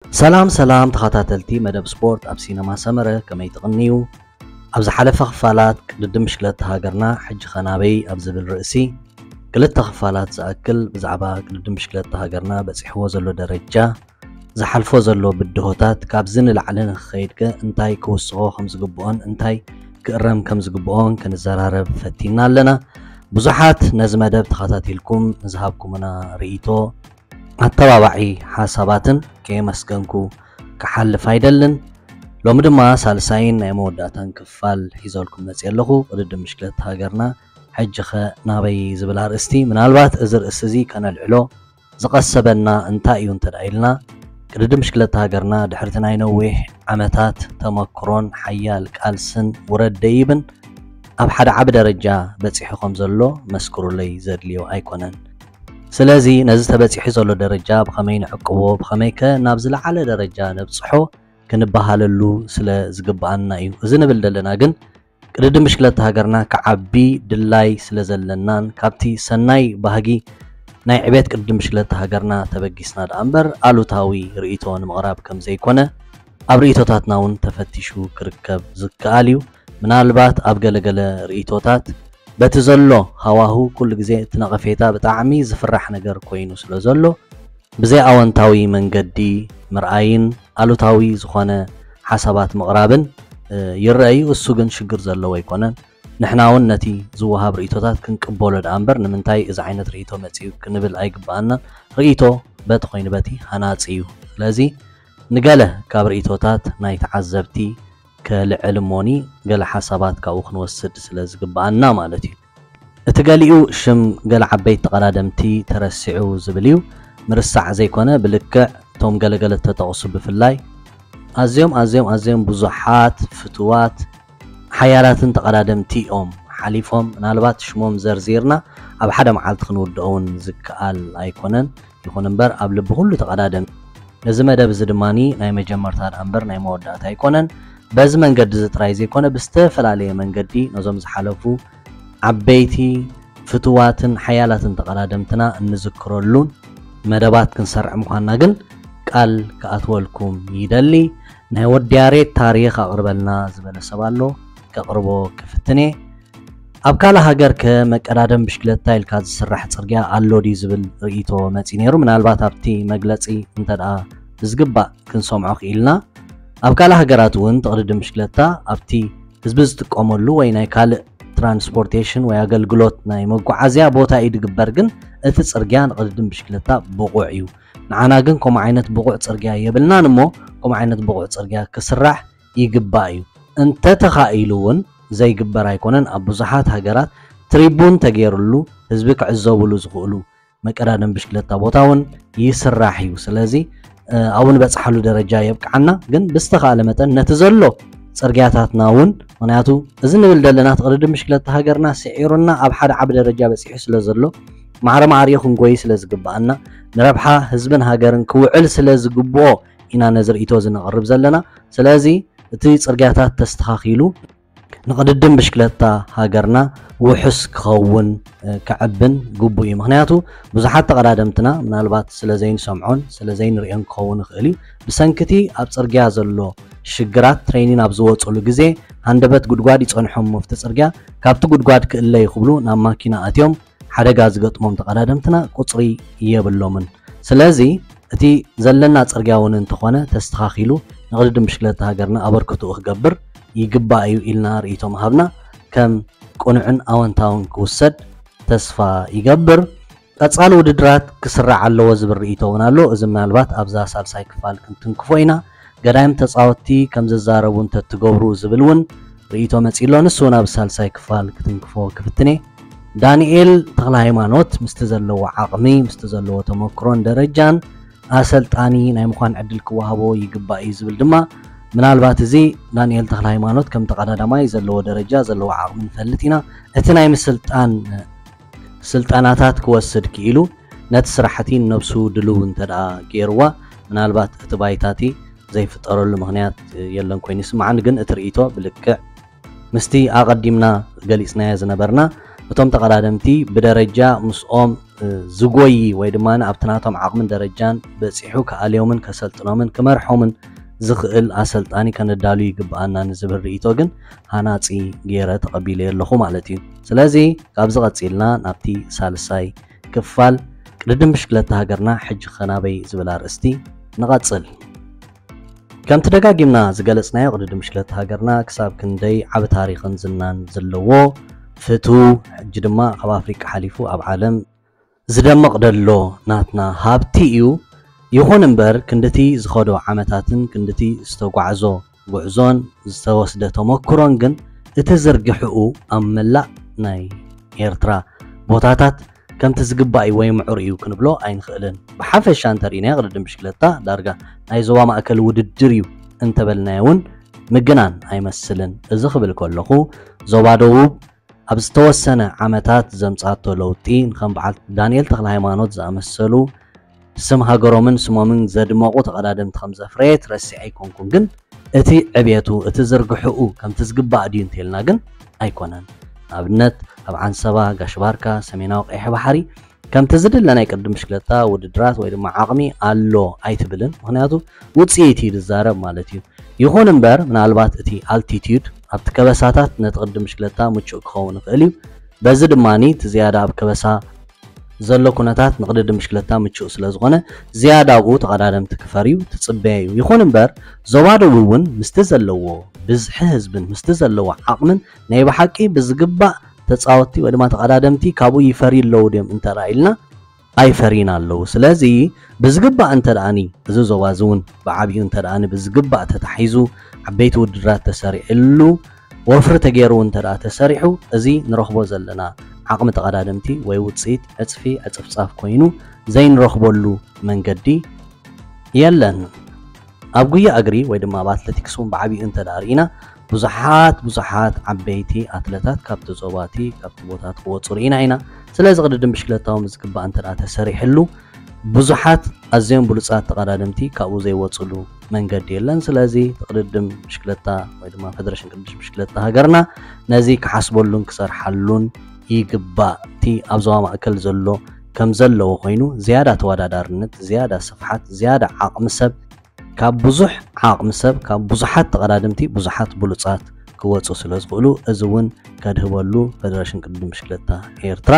ሰላም ሰላም ተኸታተልቲ መደብ ስፖርት ኣብ ሲነማ ሰመረ፣ ከመይ ትቕንዩ? ኣብ ዝሓለፈ ክፋላት ቅድድም ብሽክለታ ሃገርና ሕጂ ኸ ናበይ ኣብ ዝብል ርእሲ ክልተ ክፋላት ዝኣክል ብዛዕባ ቅድድም ብሽክለታ ሃገርና በፂሕዎ ዘሎ ደረጃ፣ ዝሓልፎ ዘሎ ብድሆታት፣ ካብዚ ንላዕሊ ንክኸይድ ከ እንታይ ክውስኾ ከም ዝግብኦን እንታይ ክእረም ከም ዝግብኦን ክንዘራረብ ፈቲና ኣለና። ብዙሓት ነዚ መደብ ተኸታቲልኩም ንዝሃብኩምና ርእይቶ ኣተባባዒ ሓሳባትን ከየመስገንኩ ክሓልፍ ኣይደልን። ሎሚ ድማ ሳልሳይን ናይ መወዳእታን ክፋል ሒዘልኩም መፅየ ኣለኹ። ቅድድም ብሽክለታ ሃገርና ሕጂ ኸ ናበይ ዝብል ኣርእስቲ፣ ምናልባት እዚ ርእሲ እዚ ከነልዕሎ ዝቐሰበና እንታይ እዩ እንተ ደኣ ኢልና፣ ቅድድም ብሽክለታ ሃገርና ድሕርቲ ናይ ነዊሕ ዓመታት ተመክሮን ሓያል ቃልስን ውረድ ደይብን ኣብ ሓደ ዓቢ ደረጃ በጺሑ ከም ዘሎ መስክሩለይ ዘድልዮ ኣይኮነን። ስለዚ ነዚ ተበጺሑ ዘሎ ደረጃ ብኸመይ ንዕቅቦ፣ ብኸመይ ከ ናብ ዝለዓለ ደረጃ ነብጽሖ ክንበሃለሉ ስለ ዝግብኣና እዩ። እዚ ንብል ዘለና ግን ቅድድም ብሽክለታ ሃገርና ክዓቢ ድላይ ስለ ዘለናን ካብቲ ሰናይ ባህጊ ናይ ዕቤት ቅድድም ብሽክለታ ሃገርና ተበጊስና ደኣ እምበር ኣሉታዊ ርእይቶ ንምቕራብ ከም ዘይኮነ ኣብ ርእይቶታትና እውን ተፈቲሹ ክርከብ ዝከኣል እዩ። ምናልባት ኣብ ገለገለ ርእይቶታት በቲ ዘሎ ሃዋሁ ኩሉ ግዜ እቲ ነቐፌታ ብጣዕሚ ዝፍራሕ ነገር ኮይኑ ስለ ዘሎ ብዘይ ኣወንታዊ መንገዲ ምርኣይን ኣሉታዊ ዝኾነ ሓሳባት ምቕራብን ይረአ እዩ። እሱ ግን ሽግር ዘለዎ ኣይኮነን። ንሕና እውን ነቲ ዝወሃብ ርእይቶታት ክንቅበሎ ደኣ እምበር ንምንታይ እዚ ዓይነት ርእይቶ መጺኡ ክንብል ኣይግብኣናን። ርእይቶ በቲ ኮይኑ በቲ ሃናጺ እዩ። ስለዚ ንገለ ካብ ርእይቶታት ናይ ተዓዘብቲ ከልዕል እሞኒ ገለ ሓሳባት ካብኡ ክንወስድ ስለ ዝግብኣና ማለት እዩ። እቲ ገሊኡ ሽም ገለ ዓበይቲ ተቐዳደምቲ ተረሲዑ ዝብል እዩ። ምርሳዕ ዘይኮነ ብልክዕ እቶም ገለገለ ተጠቕሱ ብፍላይ ኣዝዮም ኣዝዮም ኣዝዮም ብዙሓት ፍቱዋት ሓያላትን ተቐዳደምቲ እዮም ሓሊፎም። ምናልባት ሽሞም ዘርዚርና ኣብ ሓደ መዓልቲ ክንውድኦ እውን ዝከኣል ኣይኮነን። ይኹን እምበር ኣብ ልቢ ኩሉ ተቐዳደምቲ ነዚ መደብ እዚ ድማ ናይ መጀመርታ ደኣ እምበር ናይ መወዳእታ ኣይኮነን። በዚ መንገዲ እዚ ጥራይ ዘይኮነ ብዝተፈላለየ መንገዲ ነዞም ዝሓለፉ ዓበይቲ ፍቱዋትን ሓያላትን ተቐዳደምትና እንዝክረሉን መደባት ክንሰርዕ ምዃንና ግን ቃል ክኣትወልኩም ይደሊ። ናይ ወዲ ያሬድ ታሪኽ ኣቕርበልና ዝበለ ሰብ ኣሎ፣ ከቕርቦ ክፍትን እየ። ኣብ ካልእ ሃገር ከ መቀዳደም ብሽክለታ ኢልካ ዝስራሕ ጽርግያ ኣሎ ድዩ ዝብል ርእይቶ መጺ ነይሩ። ምናልባት ኣብቲ መግለጺ እንተ ደኣ ብዝግባእ ክንሰምዖ ክኢልና፣ ኣብ ካልእ ሃገራት እውን ተቕድድም ብሽክለታ ኣብቲ ህዝቢ ዝጥቀመሉ ወይ ናይ ካልእ ትራንስፖርቴሽን ወይ ኣገልግሎት ናይ መጓዓዝያ ቦታ እዩ ዝግበር፣ ግን እቲ ጽርግያ ንቕድድም ብሽክለታ ብቑዕ እዩ። ንዓና ግን ከምኡ ዓይነት ብቑዕ ጽርግያ የብልናን እሞ ከምኡ ዓይነት ብቑዕ ጽርግያ ክስራሕ ይግባእ እዩ። እንተተኻኢሉ እውን ዘይግበር ኣይኮነን። ኣብ ብዙሓት ሃገራት ትሪቡን ተገይሩሉ ህዝቢ ክዕዘቡሉ ዝኽእሉ መቀዳደም ብሽክለታ ቦታ እውን ይስራሕ እዩ። ስለዚ ኣብኡ ንበፅሓሉ ደረጃ የብቅዓና። ግን ብዝተኻእለ መጠን ነቲ ዘሎ ፅርግያታትና እውን፣ ምክንያቱ እዚ ንብል ዘለና ትቕድድም ብሽክለታ ሃገርና ስዒሩና ኣብ ሓደ ዓቢ ደረጃ በፂሑ ስለ ዘሎ ማዕረ ማዕሪኡ ክንጎይ ስለ ዝግብኣና ንረብሓ ህዝብን ሃገርን ክውዕል ስለ ዝግብኦ ኢና ነዚ ርእይቶ እዚ ነቕርብ ዘለና። ስለዚ እቲ ጽርግያታት ተስተኻኺሉ ንቕድድም ብሽክለታ ሃገርና ውሑስ ክኸውን ክዕብን ግቡእ እዩ። ምኽንያቱ ብዙሓት ተቐዳደምትና ምናልባት ስለ ዘይንሰምዖን ስለ ዘይንርእዮን ክኸውን ይኽእል እዩ። ብሰንክቲ ኣብ ጽርግያ ዘሎ ሽግራት ትሬኒን ኣብ ዝወጽሉ ግዜ ሃንደበት ጉድጓድ ይጸንሖም፣ መፍቲ ጽርግያ ካብቲ ጉድጓድ ክእለ ይኽብሉ ናብ ማኪና ኣትዮም ሓደጋ ዝገጥሞም ተቐዳደምትና ቁጽሪ የብሎምን። ስለዚ እቲ ዘለና ጽርግያ እውን እንተኾነ ተስተኻኺሉ ንቕድድም ብሽክለታ ሃገርና ኣበርክትኡ ክገብር ይግባእ እዩ ኢልና ርእይቶ ምሃብና ከም ቅኑዕን ኣወንታውን ክውሰድ ተስፋ ይገብር። ቀጻሊ ውድድራት ክስራዕ ኣለዎ ዝብል ርእይቶ እውን ኣሎ። እዚ ምናልባት ኣብዛ ሳልሳይ ክፋል ክንትንክፎ ኢና። ገዳይም ተጻወትቲ ከም ዝዛረቡ እንተትገብሩ ዝብል እውን ርእይቶ መጺእ ኣሎ። ንሱ እውን ኣብ ሳልሳይ ክፋል ክትንክፎ ክፍትን እየ። ዳንኤል ተኽለ ሃይማኖት ምስቲ ዘለዎ ዓቕሚ፣ ምስቲ ዘለዎ ተመክሮን ደረጃን ኣሰልጣኒ ናይ ምዃን ዕድል ክወሃቦ ይግባእ እዩ ዝብል ድማ ምናልባት እዚ ዳንኤል ተኽለ ሃይማኖት ከም ተቐዳዳማይ ዘለዎ ደረጃ ዘለዎ ዓቕሚ ንፈልጥ ኢና። እቲ ናይ ምስልጣን ስልጠናታት ክወስድ ክኢሉ ነቲ ስራሕቲ ነብሱ ድልው እንተ ደኣ ገይርዋ ምናልባት እቲ ባይታቲ ዘይፍጠረሉ ምኽንያት የለን ኮይኑ ይስምዓኒ። ግን እቲ ርእይቶ ብልክዕ ምስቲ ኣቐዲምና ገሊጽናዮ ዝነበርና እቶም ተቐዳደምቲ ብደረጃ ምስኦም ዝጎይ ወይ ድማ ኣብቲ ናቶም ዓቕምን ደረጃን በፂሑ ክኣልዮምን ከሰልጥኖምን ክመርሖምን ዝኽእል ኣሰልጣኒ ከነዳሉ ይግብኣና ንዝብል ርእይቶ ግን ሃናፂ ገይረ ተቐቢለ ኣለኹ ማለት እዩ። ስለዚ ካብዚ ቀፂልና ናብቲ ሳልሳይ ክፋል ቅድድም ብሽክለታ ሃገርና ሕጂ ከናበይ ዝብል ኣርእስቲ ንቐፅል። ከምቲ ደጋጊምና ዝገለፅናዮ ቅድድም ብሽክለታ ሃገርና ክሳብ ክንደይ ዓቢ ታሪኽን ዝናን ዘለዎ ፍቱ ሕጂ ድማ ካብ ኣፍሪቃ ሓሊፉ ኣብ ዓለም ዝደምቕ ደሎ ናትና ሃብቲ እዩ። ይኹን እምበር ክንድቲ ዝኸዶ ዓመታትን ክንድቲ ዝተጓዕዞ ጉዕዞን ዝተወስደ ተመክሮን ግን እቲ ዝርግሕኡ ኣብ መላእ ናይ ኤርትራ ቦታታት ከምቲ ዝግባእ እዩ ወይ ምዑር እዩ ክንብሎ ኣይንኽእልን። ብሓፈሻ እንተርኢናዮ ቅድድም ብሽክለታ ዳርጋ ናይ ዞባ ማእከል ውድድር እዩ እንተበልናዮ እውን ምግናን ኣይመስልን። እዚ ክብል ከለኹ ዞባ ደቡብ ኣብ ዝተወሰነ ዓመታት ዘምጻቶ ለውጢ ንከም በዓል ዳንኤል ተክለ ሃይማኖት ዝኣመሰሉ ስም ሃገሮምን ስሞምን ዘድመቑ ተቐዳደምቲ ከም ዘፍረየት ረሲዐ ኣይኮንኩን። ግን እቲ ዕብየቱ እቲ ዝርግሕኡ ከምቲ ዝግባእ ድዩ እንተልና ግን ኣይኮነን። ንኣብነት ኣብ ዓንሰባ፣ ጋሽ ባርካ፣ ሰሜናዊ ቀይሕ ባሕሪ ከምቲ ዝድለ ናይ ቅድድም ብሽክለታ ውድድራት ወይ ድማ ዓቕሚ ኣሎ ኣይትብልን። ምክንያቱ ውፅኢት እዩ ዝዛረብ ማለት እዩ። ይኹን እምበር ምናልባት እቲ ኣልቲቲዩድ ኣብቲ ከበሳታት ነቲ ቅድድም ብሽክለታ ምቹእ ክኸውን ይኽእል እዩ። በዚ ድማ እቲ ዝያዳ ኣብ ከበሳ ዘሎ ኩነታት ንቅድድም ብሽክለታ ምቹእ ስለ ዝኾነ ዝያዳ ኣብኡ ተቐዳደምቲ ክፈርዩ ትፅበየ እዩ። ይኹን እምበር ዞባ ደቡብ እውን ምስቲ ዘለዎ ብዝሒ ህዝብን ምስቲ ዘለዎ ዓቕምን ናይ ብሓቂ ብዝግባእ ተፃወትቲ ወይ ድማ ተቐዳደምቲ ካብኡ ይፈርዩ ኣለዉ ድዮም እንተራ ኢልና ኣይፈርዩን ኣለዉ። ስለዚ ብዝግባእ እንተ ደኣኒ እዚ ዞባ እዚ እውን ብዓብዩ እንተ ደኣኒ ብዝግባእ ተታሒዙ ዓበይቲ ውድድራት ተሰሪዕሉ ወፍሪ ተገይሩ እውን እንተ ደኣ ተሰሪሑ እዚ ንረኽቦ ዘለና ዓቕሚ ተቐዳደምቲ ወይ ውፅኢት ዕፅፊ ዕፅፍፃፍ ኮይኑ ዘይንረኽበሉ መንገዲ የለን። ኣብ ጉያ እግሪ ወይ ድማ ኣብ ኣትሌቲክስ እውን ብዓብዩ እንተ ደኣ ርኢና ብዙሓት ብዙሓት ዓበይቲ ኣትለታት ካብቲ ዞባቲ ካብቲ ቦታት ክወፁ ርኢና ኢና። ስለዚ ቅድድም ብሽክለታ እውን ብዝግባእ እንተ ደኣ ተሰሪሕሉ ብዙሓት ኣዝዮም ብሉፃት ተቐዳደምቲ ካብኡ ዘይወፅሉ መንገዲ የለን። ስለዚ እቲ ቅድድም ብሽክለታ ወይ ድማ ፌደሬሽን ቅድድም ብሽክለታ ሃገርና ነዚ ክሓስበሉን ክሰርሓሉን ይግባእ። እቲ ኣብ ዞባ ማእከል ዘሎ ከም ዘለዎ ኮይኑ ዝያዳ ተወዳዳርነት፣ ዝያዳ ስፍሓት፣ ዝያዳ ዓቕሚ ሰብ ካብ ብዙሕ ዓቕሚ ሰብ ካብ ብዙሓት ተቐዳደምቲ ብዙሓት ብሉፃት ክወፁ ስለ ዝኽእሉ እዚ እውን ከድህበሉ ፌደሬሽን ቅድድም ብሽክለታ ኤርትራ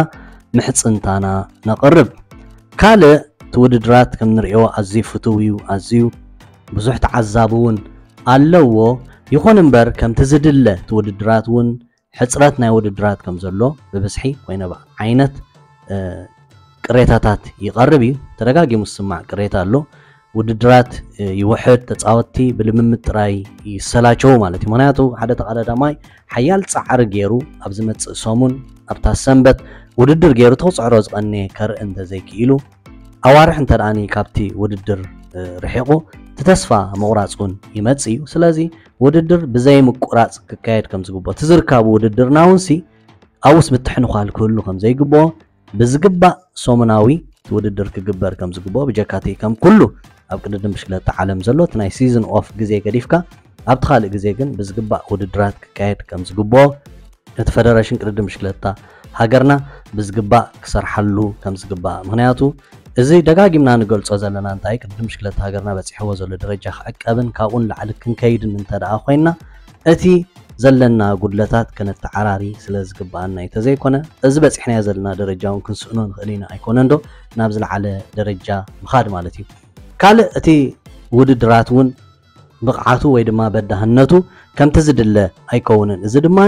ምሕፅንታና ነቕርብ። ካልእ እቲ ውድድራት ከም ንሪኦ ኣዝዩ ፍትው እዩ፣ ኣዝዩ ብዙሕ ተዓዛቢ እውን ኣለዎ። ይኹን እምበር ከምቲ ዝድለ እቲ ውድድራት እውን ሕፅረት ናይ ውድድራት ከም ዘሎ ብብዝሒ ኮይነ ዓይነት ቅሬታታት ይቐርብ እዩ። ተደጋጊሙ ዝስማዕ ቅሬታ ኣሎ። ውድድራት ይውሕድ፣ ተፃወትቲ ብልምምድ ጥራይ ይሰላቸው ማለት እዩ። ምክንያቱ ሓደ ተቐዳዳማይ ሓያል ፃዕሪ ገይሩ ኣብ ዝመፅእ ሰሙን ኣብታ ሰንበት ውድድር ገይሩ ተፅዕሮ ዝቐነየ ከርኢ እንተዘይክኢሉ ኣዋርሕ እንተ ደኣኒ ካብቲ ውድድር ርሒቑ እቲ ተስፋ ምቑራፅ እውን ይመፅእ እዩ። ስለዚ ውድድር ብዘይ ምቁራፅ ክካየድ ከም ዝግብኦ እቲ ዝርካቡ ውድድርና እውን ሲ ኣብኡስ ምትሕንኳል ክህሉ ከም ዘይግብኦ ብዝግባእ ሰሙናዊ እቲ ውድድር ክግበር ከም ዝግብኦ ብጀካቲ ከም ኩሉ ኣብ ቅድድም ብሽክለታ ዓለም ዘሎ እቲ ናይ ሲዝን ኦፍ ግዜ ገዲፍካ ኣብቲ ካልእ ግዜ ግን ብዝግባእ ውድድራት ክካየድ ከም ዝግብኦ እቲ ፈደረሽን ቅድድም ብሽክለታ ሃገርና ብዝግባእ ክሰርሓሉ ከም ዝግባእ ምክንያቱ እዚ ደጋጊምና ንገልጾ ዘለና እንታይ ቅድድም ብሽክለታ ሃገርና በፂሕዎ ዘሎ ደረጃ ክዕቀብን ካብኡ ንላዕሊ ክንከይድን እንተ ደኣ ኮይንና እቲ ዘለና ጉድለታት ከነተዓራሪ ስለ ዝግብኣና እዩ። ተዘይኮነ እዚ በፂሕናዮ ዘለና ደረጃ እውን ክንስእኖ ንኽእል ኢና ኣይኮነን ዶ ናብ ዝለዓለ ደረጃ ምኻድ ማለት እዩ። ካልእ እቲ ውድድራት እውን ብቕዓቱ ወይ ድማ በዳህነቱ ከምቲ ዝድለ ኣይከውንን። እዚ ድማ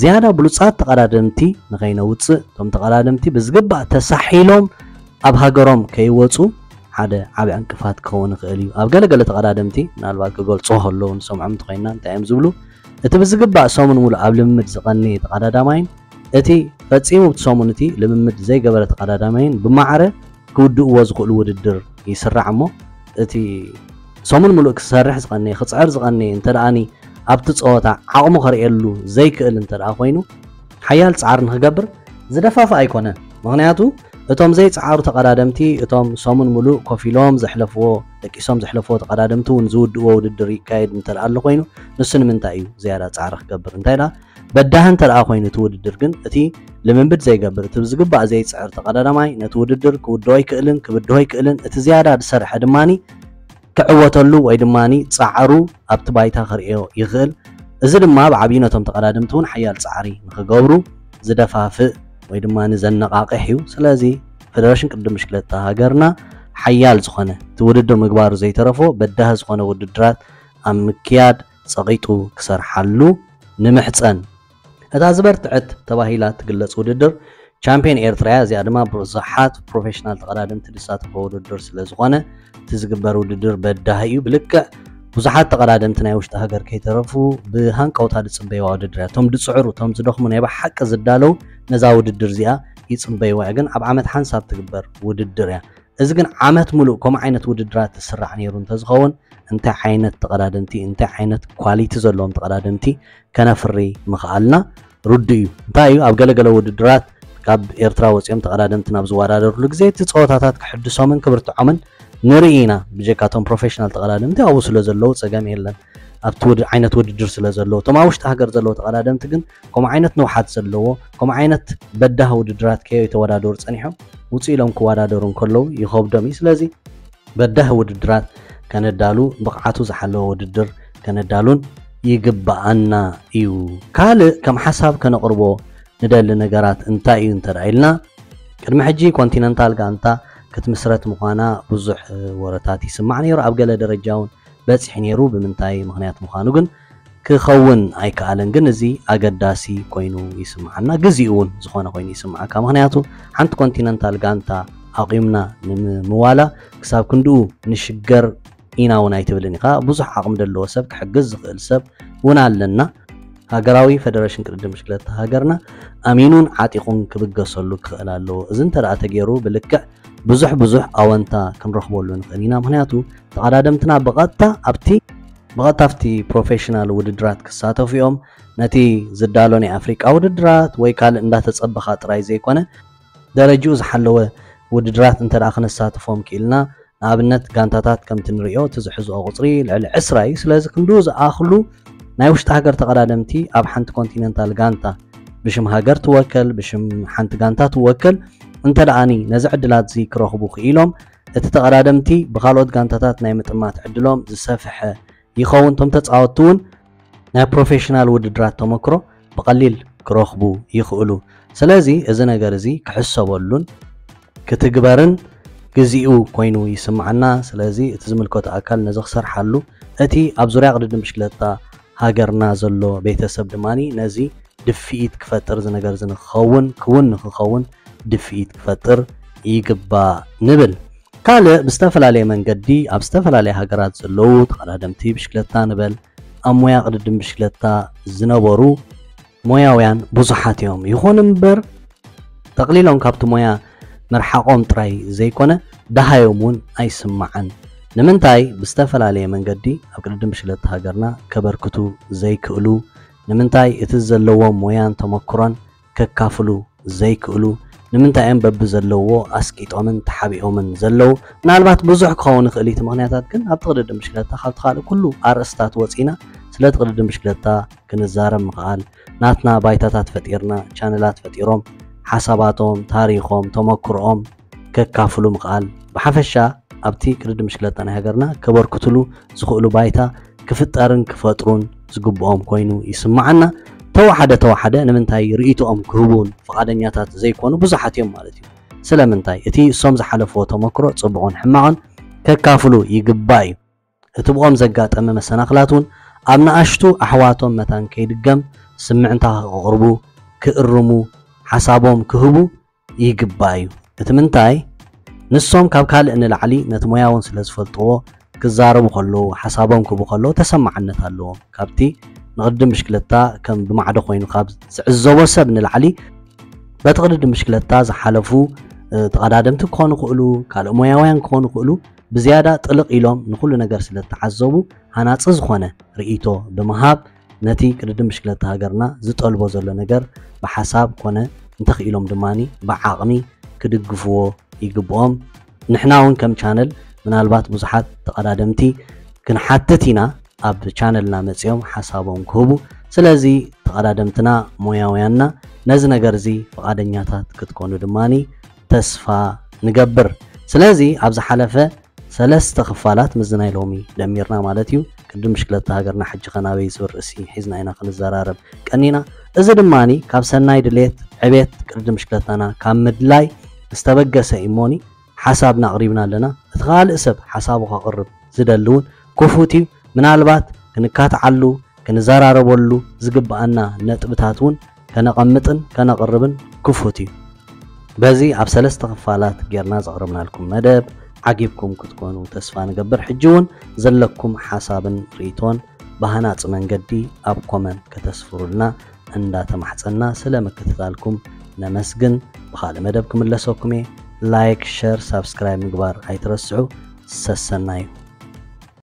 ዝያዳ ብሉፃት ተቐዳደምቲ ንኸይነውፅእ እቶም ተቐዳደምቲ ብዝግባእ ተሳሒሎም ኣብ ሃገሮም ከይወፁ ሓደ ዓቢ ዕንቅፋት ክኸውን ይኽእል እዩ። ኣብ ገለገለ ተቐዳደምቲ ምናልባት ክገልፁ ከለዉ ንሰምዖም እንተኾይንና እንታይ እዮም ዝብሉ? እቲ ብዝግባእ ሰሙን ሙሉእ ኣብ ልምምድ ዝቐነየ ተቐዳዳማይን እቲ ፈጺሙ ብቲ ሰሙን እቲ ልምምድ ዘይገበረ ተቐዳዳማይን ብማዕረ ክውድእዎ ዝኽእሉ ውድድር ይስራዕ እሞ እቲ ሰሙን ሙሉእ ክሰርሕ ዝቐነየ ክፅዕር ዝቐነየ እንተ ደኣኒ ኣብቲ ፀወታ ዓቕሙ ከርእየሉ ዘይክእል እንተ ደኣ ኮይኑ ሓያል ፃዕሪ ንክገብር ዝደፋፍእ ኣይኮነን። ምክንያቱ እቶም ዘይፀዓሩ ተቐዳደምቲ እቶም ሰሙን ሙሉእ ኮፍ ኢሎም ዘሕለፍዎ ደቂሶም ዘሕለፍዎ ተቐዳደምቲ እውን ዝውድእዎ ውድድር ይካየድ እንተ ደኣ ኣሎ ኮይኑ ንሱ ንምንታይ እዩ ዝያዳ ፃዕሪ ክገብር እንታይ ደኣ በዳህ እንተ ደኣ ኮይኑ እቲ ውድድር ግን እቲ ልምምድ ዘይገብር፣ እቲ ብዝግባእ ዘይጽዕር ተቐዳዳማይ ነቲ ውድድር ክውድኦ ኣይክእልን፣ ክብድሆ ኣይክእልን። እቲ ዝያዳ ዝሰርሐ ድማኒ ክዕወተሉ ወይ ድማኒ ጻዕሩ ኣብቲ ባይታ ክርእዮ ይኽእል። እዚ ድማ ብዓብዪ ነቶም ተቐዳደምቲ እውን ሓያል ጻዕሪ ንኽገብሩ ዝደፋፍእ ወይ ድማ ዘነቓቕሕ እዩ። ስለዚ ፌደሬሽን ቅድድም ብሽክለታ ሃገርና ሓያል ዝኾነ እቲ ውድድር ምግባሩ ዘይተረፎ በዳህ ዝኾነ ውድድራት ኣብ ምክያድ ጸቒጡ ክሰርሓሉ ንምሕጸን። እታ ዝበርትዐት ተባሂላ ትግለጽ ውድድር ቻምፒዮን ኤርትራ እያ። እዚኣ ድማ ብዙሓት ፕሮፌሽናል ተቐዳደምቲ ዝሳተፎ ውድድር ስለ ዝኾነ እቲ ዝግበር ውድድር በዳህ እዩ። ብልክዕ ብዙሓት ተቐዳደምቲ ናይ ውሽጢ ሃገር ከይተረፉ ብሃንቀውታ ዝጽበይዋ ውድድር እያ። እቶም ዝጽዕሩ፣ እቶም ዝደኽሙ፣ ናይ ብሓቂ ዝዳለው ነዛ ውድድር እዚኣ ይጽበይዋ እያ። ግን ኣብ ዓመት ሓንሳብ ትግበር ውድድር እያ። እዚ ግን ዓመት ሙሉእ ከምኡ ዓይነት ውድድራት ዝስራዕ ነይሩ እንተዝኸውን እንታይ ዓይነት ተቐዳደምቲ፣ እንታይ ዓይነት ኳሊቲ ዘለዎም ተቐዳደምቲ ከነፍሪ ምኽኣልና ርዱእ እዩ። እንታይ እዩ ኣብ ገለገለ ውድድራት ካብ ኤርትራ ወፂኦም ተቐዳደምቲ ናብ ዝወዳደርሉ ግዜ እቲ ፀወታታት ክሕድሶምን ክብርትዖምን ንርኢ ኢና። ብጀካ እቶም ፕሮፌሽናል ተቐዳደምቲ ኣብኡ ስለ ዘለዉ ፀገም የለን። ኣብቲ ውድ- ዓይነት ውድድር ስለ ዘለዉ እቶም ኣብ ውሽጢ ሃገር ዘለዉ ተቐዳደምቲ ግን ከምኡ ዓይነት ንውሓት ዘለዎ ከምኡ ዓይነት በዳህ ውድድራት ከይተወዳደሩ ፀኒሖም ውፅእ ኢሎም ክወዳደሩ እንከለዉ ይኸብዶም እዩ። ስለዚ በዳህ ውድድራት ከነዳሉ ብቕዓቱ ዝሓለወ ውድድር ከነዳሉን ይግብኣና እዩ። ካልእ ከም ሓሳብ ከነቕርቦ ንደሊ ነገራት እንታይ እዩ እንተ ኢልና ቅድሚ ሕጂ ኮንቲነንታል ጋንታ ክትምስረት ምዃና ብዙሕ ወረታት ይስማዕ ነይሩ። ኣብ ገለ ደረጃ እውን በፂሑ ነይሩ። ብምንታይ ምኽንያት ምዃኑ ግን ክኸውን ኣይከኣለን። ግን እዚ ኣገዳሲ ኮይኑ ይስምዓና፣ ግዚኡ እውን ዝኾነ ኮይኑ ይስምዓካ። ምኽንያቱ ሓንቲ ኮንቲነንታል ጋንታ ኣቑምና ንምዋላ ክሳብ ክንድኡ ንሽገር ኢና እውን ኣይትብልን ኢኻ። ብዙሕ ዓቕሚ ዘለዎ ሰብ ክሕግዝ ዝኽእል ሰብ እውን ኣለና። ሃገራዊ ፌደሬሽን ቅድድም ብሽክለታ ሃገርና ኣሚኑን ዓጢቑን ክብገሰሉ ክኽእል ኣለዎ። እዚ እንተ ደኣ ተገይሩ ብልክዕ ብዙሕ ብዙሕ ኣወንታ ክንረኽበሉ ንኽእል ኢና። ምኽንያቱ ተቐዳደምትና ብቐጥታ ኣብቲ ብቐጥታ ኣብቲ ፕሮፌሽናል ውድድራት ክሳተፉ እዮም። ነቲ ዝዳሎ ናይ ኣፍሪቃ ውድድራት ወይ ካልእ እንዳተጸበኻ ጥራይ ዘይኮነ ደረጅኡ ዝሓለወ ውድድራት እንተ ደኣ ክነሳትፎም ክኢልና ንኣብነት ጋንታታት ከምቲ ንሪኦ እቲ ዝሕዝኦ ቁፅሪ ልዕሊ ዕስራ እዩ። ስለዚ ክንድኡ ዝኣኽሉ ናይ ውሽጢ ሃገር ተቐዳደምቲ ኣብ ሓንቲ ኮንቲነንታል ጋንታ ብሽም ሃገር ትወከል ብሽም ሓንቲ ጋንታ ትወከል እንተ ደኣኒ ነዚ ዕድላት እዚ ክረኽቡ ክኢሎም እቲ ተቐዳደምቲ ብካልኦት ጋንታታት ናይ ምጥማት ዕድሎም ዝሰፍሐ ይኸውን። እቶም ተፃወትቲ እውን ናይ ፕሮፌሽናል ውድድራት ተመክሮ ብቐሊል ክረኽቡ ይኽእሉ። ስለዚ እዚ ነገር እዚ ክሕሰበሉን ክትግበርን ግዚኡ ኮይኑ ይስምዓና። ስለዚ እቲ ዝምልከቶ ኣካል ነዚ ክሰርሓሉ እቲ ኣብ ዙርያ ቅድድም ብሽክለታ ሃገርና ዘሎ ቤተሰብ ድማ ነዚ ድፍኢት ክፈጥር እዚ ነገር እዚ ንክኸውን ክውን ንክኸውን ድፍኢት ክፈጥር ይግባእ ንብል። ካልእ ብዝተፈላለየ መንገዲ ኣብ ዝተፈላለየ ሃገራት ዘለዉ ተቐዳደምቲ ብሽክለታ ንበል ኣብ ሞያ ቅድድም ብሽክለታ ዝነበሩ ሞያውያን ብዙሓት እዮም። ይኹን እምበር ጠቕሊሎም ካብቲ ሞያ ምርሓቖም ጥራይ ዘይኮነ ደሃዮም እውን ኣይስማዕን። ንምንታይ ብዝተፈላለየ መንገዲ ኣብ ቅድድም ብሽክለታ ሃገርና ከበርክቱ ዘይክእሉ? ንምንታይ እቲ ዘለዎም ሞያን ተመክሮን ከካፍሉ ዘይክእሉ? ንምንታይ እዮም በብዘለዎ ኣስቂጦምን ተሓቢኦምን ዘለዉ? ምናልባት ብዙሕ ክኸውን ይኽእል እቲ ምኽንያታት፣ ግን ኣብቲ ቅድድም ብሽክለታ ካብቲ ካልእ ኩሉ ኣርእስታት ወፂና ስለቲ ቅድድም ብሽክለታ ክንዛረብ ምኽኣል፣ ናትና ባይታታት ፈጢርና፣ ቻነላት ፈጢሮም ሓሳባቶም፣ ታሪኾም፣ ተመክሮኦም ከካፍሉ ምኽኣል፣ ብሓፈሻ ኣብቲ ቅድድም ብሽክለታ ናይ ሃገርና ከበርክትሉ ዝኽእሉ ባይታ ክፍጠርን ክፈጥሩን ዝግብኦም ኮይኑ ይስምዓና። ተወሓደ ተወሓደ ንምንታይ ርእይቶኦም ክህቡን ፍቓደኛታት ዘይኮኑ ብዙሓት እዮም ማለት እዩ። ስለምንታይ? እቲ እሶም ዝሓለፍዎ ተመክሮ ጽቡቕን ሕማቕን ከካፍሉ ይግባእ እዩ። እቲ ብኦም ዘጋጠመ መሰናኽላት እውን ኣብ ንኣሽቱ ኣሕዋቶም መታን ከይድገም ስምዕንታ ከቕርቡ፣ ክእርሙ፣ ሓሳቦም ክህቡ ይግባእ እዩ። እቲ ምንታይ ንሶም ካብ ካልእ ንላዕሊ ነቲ ሞያ እውን ስለ ዝፈልጥዎ ክዛረቡ ከለዉ ሓሳቦም ክህቡ ከለዉ ተሰማዕነት ኣለዎም። ካብቲ ንቕድድም ብሽክለታ ከም ብማዕዶ ኮይኑ ካብ ዝዕዘቦ ሰብ ንላዕሊ በቲ ቅድድም ብሽክለታ ዝሓለፉ ተቐዳደምቲ ክኾኑ ይኽእሉ፣ ካልእ ሞያውያን ክኾኑ ይኽእሉ። ብዝያዳ ጥልቕ ኢሎም ንኹሉ ነገር ስለ ዝተዓዘቡ ሃናጺ ዝኾነ ርእይቶ ብምሃብ ነቲ ቅድድም ብሽክለታ ሃገርና ዝጠልቦ ዘሎ ነገር ብሓሳብ ኮነ እንተኽኢሎም ድማ ብዓቕሚ ክድግፍዎ ይግብኦም። ንሕና እውን ከም ቻነል ምናልባት ብዙሓት ተቐዳደምቲ ክንሓትት ኢና ኣብ ቻነልና መፂኦም ሓሳቦም ክህቡ። ስለዚ ተቐዳደምትና ሞያውያንና ነዚ ነገር እዚ ፍቓደኛታት ክትኮኑ ድማ ተስፋ ንገብር። ስለዚ ኣብ ዝሓለፈ ሰለስተ ክፋላት ምስዚ ናይ ሎሚ ደሚርና ማለት እዩ። ቅድድም ብሽክለታ ሃገርና ሕጂ ከ ናበይ ዝብል ርእሲ ሒዝና ኢና ክንዘራረብ ቀኒና። እዚ ድማ ካብ ሰናይ ድሌት ዕቤት ቅድድም ብሽክለታና ካብ ምድላይ ዝተበገሰ እዩ እሞኒ ሓሳብና ኣቕሪብና ኣለና። እቲ ካልእ ሰብ ሓሳቡ ከቕርብ ዝደሊ እውን ክፉት እዩ። ምናልባት ክንካትዓሉ ክንዘራረበሉ ዝግብኣና ነጥብታት እውን ከነቐምጥን ከነቕርብን ክፉት እዩ። በዚ ኣብ ሰለስተ ክፋላት ጌርና ዘቕረብናልኩም መደብ ዓጊብኩም ክትኮኑ ተስፋ ንገብር። ሕጂ እውን ዘለኩም ሓሳብን ርእይቶን ብሃናጺ መንገዲ ኣብ ኮመንት ከተስፍሩልና እንዳተማሕጸና ስለ ምክትታልኩም ነመስግን። ብኻልእ መደብ ክምለሰኩም እየ። ላይክ፣ ሸር፣ ሳብስክራይብ ምግባር ኣይትረስዑ። ሰሰናዩ።